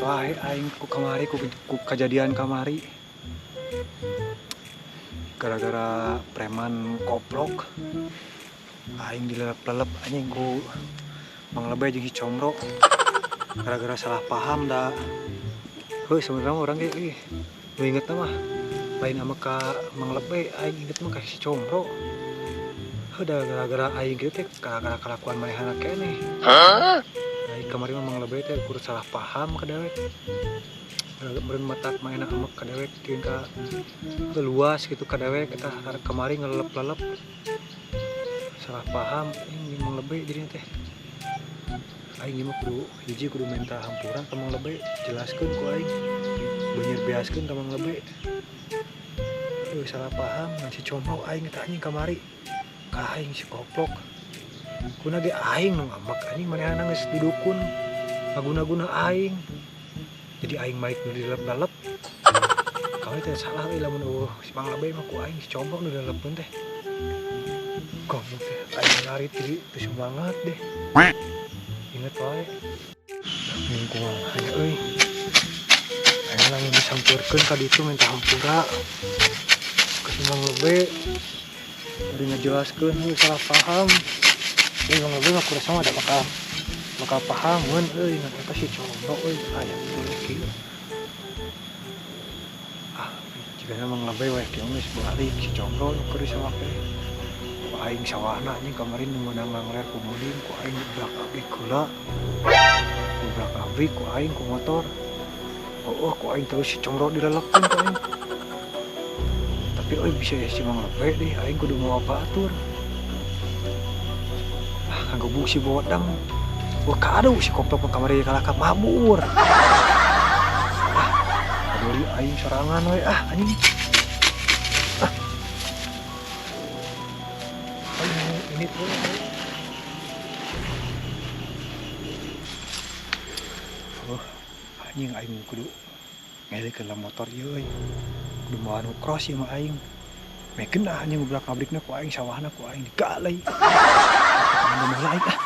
wae aing ku kamari, ku kejadian kamari. Gara-gara preman koplok aing dilelep-lelep anjing ku Mang Lebe jeung si Comro. Gara-gara salah paham da. Heuh, sebenarnya orang ge ih, nu inget mah lain sama ka Mang Lebe, aing inget mah ka si Comro. Heuh, da gara-gara aing gitu teh gara-gara kelakuan manehna keneh. Aing kamari mah Mang Lebe teh ukur salah paham ka dewek. Meureun matak manehna ambek ka dewek teuing ka luas gitu ka dewek eta kamari ngelelep-lelep. Salah paham ini Mang Lebe jadinya teh. Aing mah kudu hiji kudu minta hampura ka Mang Lebe, jelaskeun ku aing. Beunyer beaskeun ka Mang Lebe. Heuh, salah paham ngan si Comro aing eta anjing kamari. Ka aing si koplok. Kuna ge aing nu ngambek anjing manehna geus didukun ngaguna-guna aing. Jadi aing maik nu dilelep-lelep. Kamari teh salah euy lamun eueuh si Mang Lebe mah ku aing si Comro nu dilelepkeun teh. Goblok teh aing ngarit jadi teu semangat deh. Inget wae. Minggu kumaha nya euy. Aing lamun disampeurkeun ka ditu minta hampura ka si Mang Lebe. Bari ngajelaskeun heuh salah paham. Euy Mang Lebe mah kurasa mah da bakal pahameun euy ngan eta si Comro euy aya kieu. Ah, jigana Mang Lebe we kieu geus balik si Comro nu keur disawake. Ku aing sawahna anjing kamari nu meunang ngangler ku meuling ku aing dibrak-abrik heula. Dibrak-abrik ku aing ku motor. Oh, ku aing terus si Comro dilelepkeun ku aing. Tapi euy bisa ya si Mang Lebe deh aing kudu mawa batur. Ah, ngagebug si bodang. Wah, kadu si koplok mah kamari kalah ka mabur. Ah, peduli aing sorangan we ah anjing. Ah. Aing ini tuh. Oh, anjing aing kudu ngelikeun lah motor ieu euy. Kudu mawa nu cross ieu mah aing. Mekeun ah anjing ngubrak-ngabrikna ku aing sawahna ku aing digalai. Anu heula aing ah.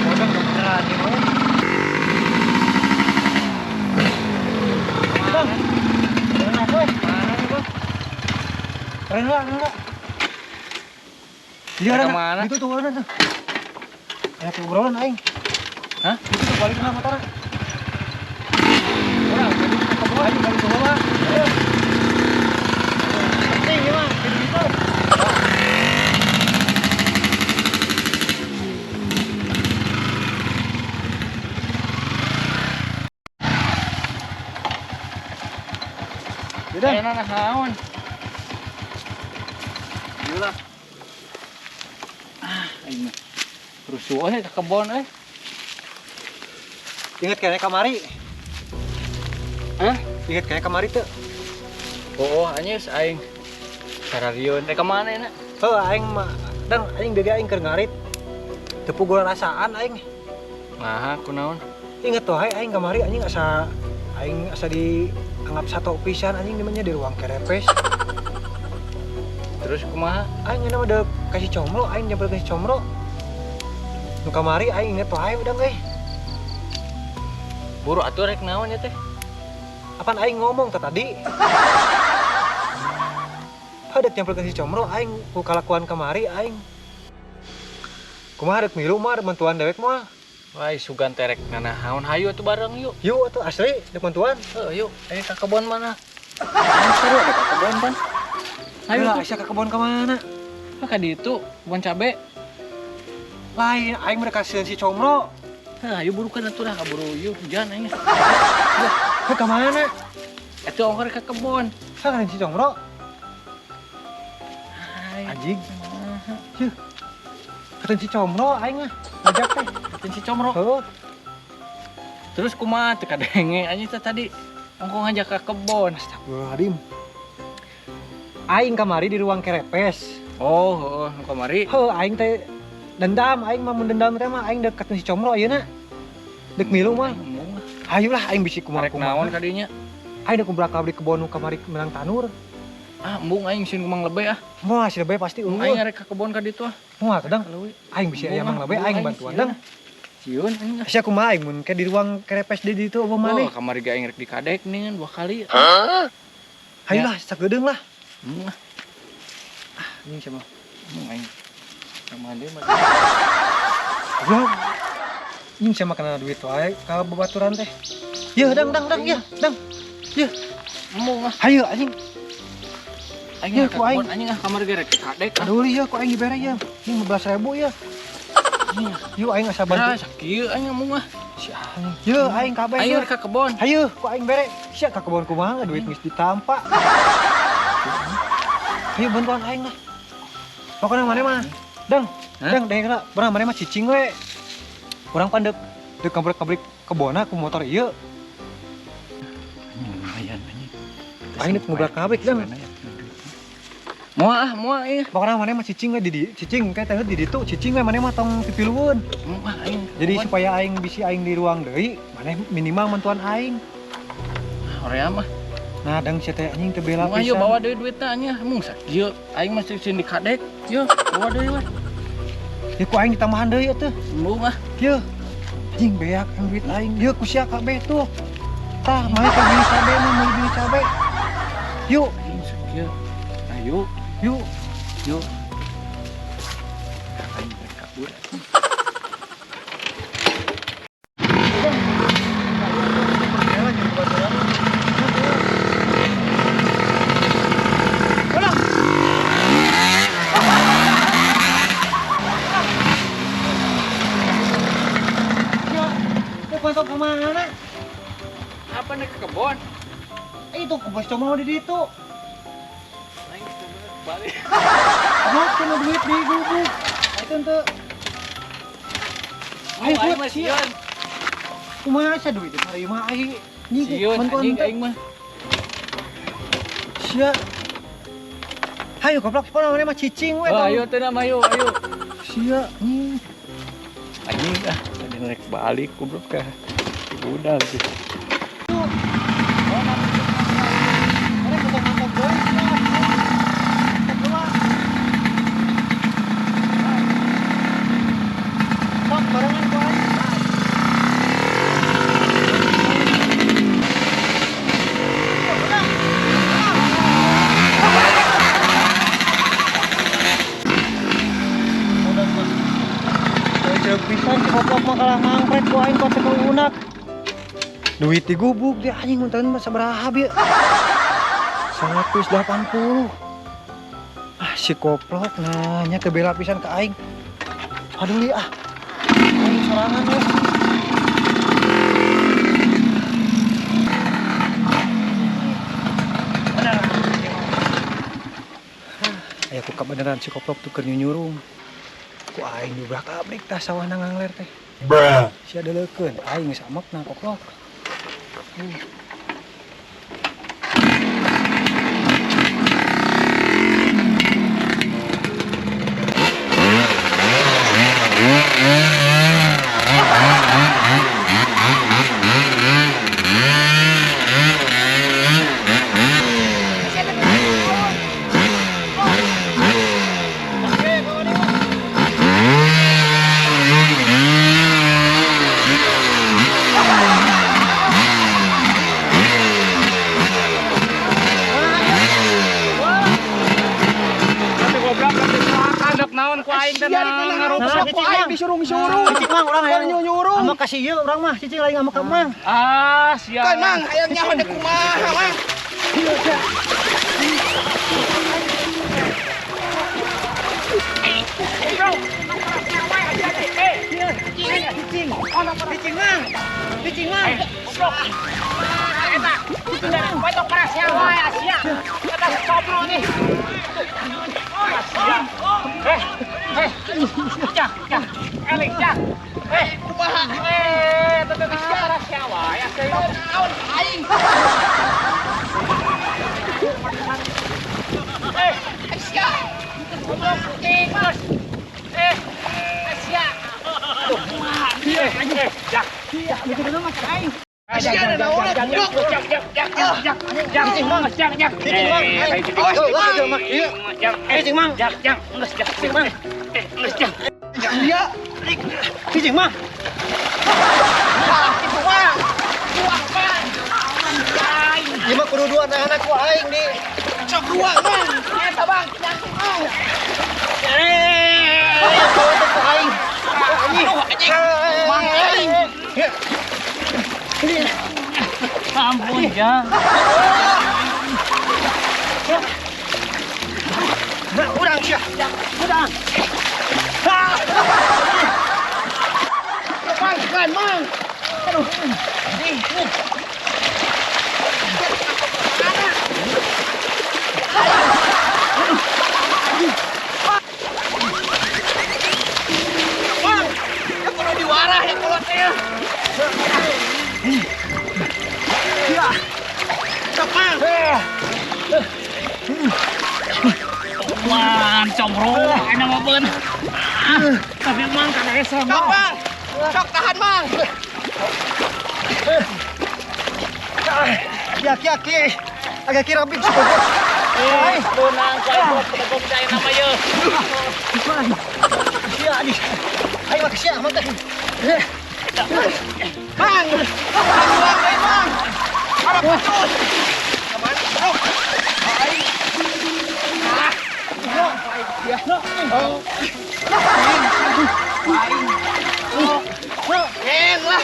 Bodang beneran ieu mah. Bang. Keren apa? Mana nih, Bang? Keren lah, keren lah. Iya, Ada ada. mana? Itu tuh mana tuh? Ada obrolan aing. Hah? Itu tuh balik ke motor. Orang tadi ke kebun. Ayo balik ke bawah. Ayo. Penting ya, mah. Kayak gitu. Yaudah. Ayo nah naon. Gila. Ah, aing mah. Rusuh euy ke kebon euy. Ingat kayaknya kamari. Hah? Ingat kayaknya kamari tuh. Oh, anyes aing. Sararieun. Rek ka mana enak? Heuh, aing mah dang aing bega aing keur ngarit. Teu puguh rasaan aing. Nah, kunaon? Ingat tuh aing kamari anjing asa aing asa dianggap satu pisan anjing di mana di ruang kerepes. Terus kumaha? Aing mah udah kasih comro, aing nyamper kasih comro. Nu kamari aing inget wae udah euy. Buru atuh rek naon ya teh? Apaan aing ngomong teh tadi? Ada nyamper kasih comro aing ku kalakuan kamari aing. Kumaha rek milu mah rek bantuan dewek mah. Wah, sugan terek nanahaon hayu atuh bareng yuk. Yuk atuh asli rek bantuan. Heuh, yuk. Ayo ka kebon mana? Seru ada ka kebon pan. Hayu Lah, atuh. Aisyah ka kebon ka mana? Ah, ka ditu, kebon cabe. Lain aing mereka kasihan si comro. Heuh, hayu buru kan atuh lah kaburu yuk hujan aing. Heuh, ka mana? Atuh ongkor ka kebon. Salah si comro. Hai. Anjing. Yuh. Kata si comro aing mah. Ngajak teh. Kata si comro. Heuh. Terus kumaha teu kadenge anjing teh tadi ongko ngajak ka kebon. Astagfirullahaladzim. Aing kamari di ruang kerepes. Oh, heeh, nu kamari. Heuh, aing teh dendam, aing mah mun dendam teh mah aing deket si comro ayeuna. Dek milu mah. Hayu lah aing bisi kumaha Rek naon ka dinya? Aing dek kubrak-kabrik kebon nu kamari menang tanur. Ah, embung aing sieun ku Mang Lebe ah. Moal si Lebe pasti Aing eueuh. arek ka kebon ka ditu ah. Moal kadang Leuwih. aing bisi aya Embung Mang ah, Lebe embung aing aing bantuan sieun dang. ah. Sieun anjing. Sia kumaha aing mun ke di ruang kerepes di ditu apa maneh? Oh, kamari ge aing rek dikadek nih 2 kali. Hayu lah, sagedeung lah. Ah, anjing sia mah. Aing. Sama dia mah. Goblok. Anjing sia mah kana duit wae ka babaturan teh. Yeuh, dang dang dang yeuh, dang. Yeuh. Embung ah. Hayu anjing. Aing Yeuh, ka ku aing. kebon anjing ah kamari ge rek dikadek. Aduh yeuh ku aing dibere yeuh. Ini 15.000 yeuh. Yuk aing asa bantu. Nah, sakieu aing ngomong ah. Si anjing. Yeuh aing kabeh. Ayo ka kebon. Hayu ku aing bere. Sia ka kebon kumaha duit geus ditampa. Hayu bantuan aing lah. Pokona maneh mah. Dang, dang deng lah. Barang maneh mah cicing we. Urang pan deuk deuk kabrik-kabrik kebonna ku motor ieu. Lumayan anjing. Aing deuk ngobrak-ngabrik dang. Moal ah, moal ieu. Pokona maneh mah cicing we di cicing kayak teh di ditu cicing we maneh mah tong pipilueun. Aing. Jadi supaya aing bisi aing di ruang deui, maneh minimal mantuan aing. Horea mah. Nah, dang sia teh anjing teu bela pisan. Ayo bawa deui duitna anjing, mung sakieu aing mah sieun dikadek. Yeuh, bawa deui we. Ya ku aing ditambahan deui atuh. Embung ah. Yeuh. Anjing beak aing duit aing. Yeuh ku sia kabeh tuh. Tah, mari ka beli cabe mah, meuli beli cabe. Yuk. Anjing sakieu. Ayo. Yuk. Yuk. Aing rek kabur. Masuk ke mana? Apa nih ke kebon? Itu kebon cuma di situ. Aing balik. Kamu kena duit di gubuk. Itu ente. Aing mah sieun. Kumaha sia duit di mah aing. Sieun anjing aing mah. Sia. Hayu goblok pon maneh mah cicing we. Ayo teh mah ayo, ayo. Sia anjing. Anjing ah. Rek balik goblok ka. Udah sih. Pisan si goblok mah kalah mangpret ku aing pake unak. Duit digubuk dia anjing mun mah sabaraha bieu? 180. Ah si goblok nanya teu bela pisan ka aing. Aduh li ah. Aing sorangan we. Aya ku kabeneran si goblok tuh keur nyunyurung. Ku aing dibrak-abrik tah sawahna ngangler teh. Bruh. Sia deleukeun aing geus amekna koplok. Disuruh-suruh. Cicing mang urang hayang nyuruh. Amak kasih ieu urang mah, cicing lain amak ka mang. Ah, siap. Kan mang hayang nyaho dek kumaha mang. Cicing. Cicing mang. Cicing mang. Goblok. Eta. Cicing parasnya wae asia. Eta combro nih. Eh, cak, cak. Eling, cak. Eh, kumaha? Eh, tetep parasnya wae asia. Naon aing? Eh, asia. Goblok tikus. Eh, asia. Eh, cak. Iya, mikir dulu mah aing. Asia ada naon? Jak, jak, jak, jak, jak, cicing mang, jak, jak, cicing mang, cicing mang, cicing mang, jak, jak, geus, jak, cicing mang, geus, jak, iya, cicing mang, Ah, kitu Mang. Dua, Mang. Ieu mah kudu dua tangan ku aing di. Sok dua, Mang. Eta Bang, nyangkut, Mang. Eh, bawa teh ku aing. Aduh, anjing. Mang aing. Ampun, Jang. Nah, urang sia. Urang. Lepaskan, Mang. Aduh. Ih. Mang, ya perlu diwarah ya kalau teh. Ya. Sok, Mang. Wan, combro, enak mah beun. Ah, tapi Mang kada hese, Sok, Mang. Mang. Sok tahan, Mang. Ya, kia, kia. Agak kira rapi si goblok. Eh, beunang ku aing bedegong cai nama ieu. Sia di. Aing mah sia mah teh. Mang. Mang, deui, Mang. Arab betul. Kemana? Oh. Aing. Ah. Oh. Aing. Oh. Eh, lah.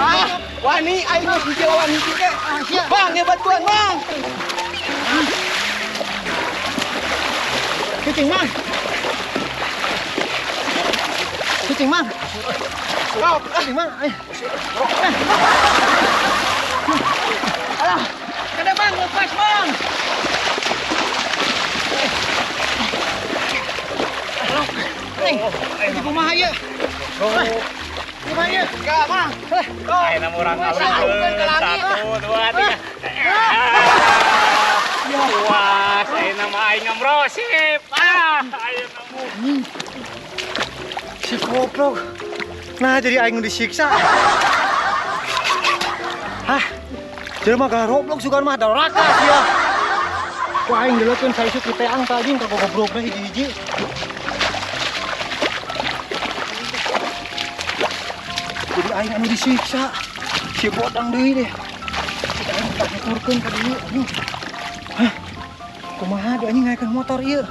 Ah, wani aing mah hiji lawan hiji ge. Bang, ya bantuan, Bang. Cicing Mang. Cicing Mang. Sok. Cicing Mang. Ayo. Alah. Kada Bang, lepas, Bang. Ning. Ini kumaha ieu? Kumaha ieu? Enggak, Bang. Ayeuna mah urang Sanggup ke langit. 1, 2, 3. Puas, ayeuna mah aing ngamrosip. Ah, ayeuna mah. Si goblok. Nah, jadi aing nu disiksa. Hah? Jelema garoblok sugan mah doraka sia. Ku aing dileukeun saisuk di teang tah anjing ka goblokna hiji-hiji. Jadi aing anu disiksa. Si bodang deui deh. Cik aing tak nuturkeun ka dieu anjing. Hah? Kumaha deui anjing ngaekeun motor ieu?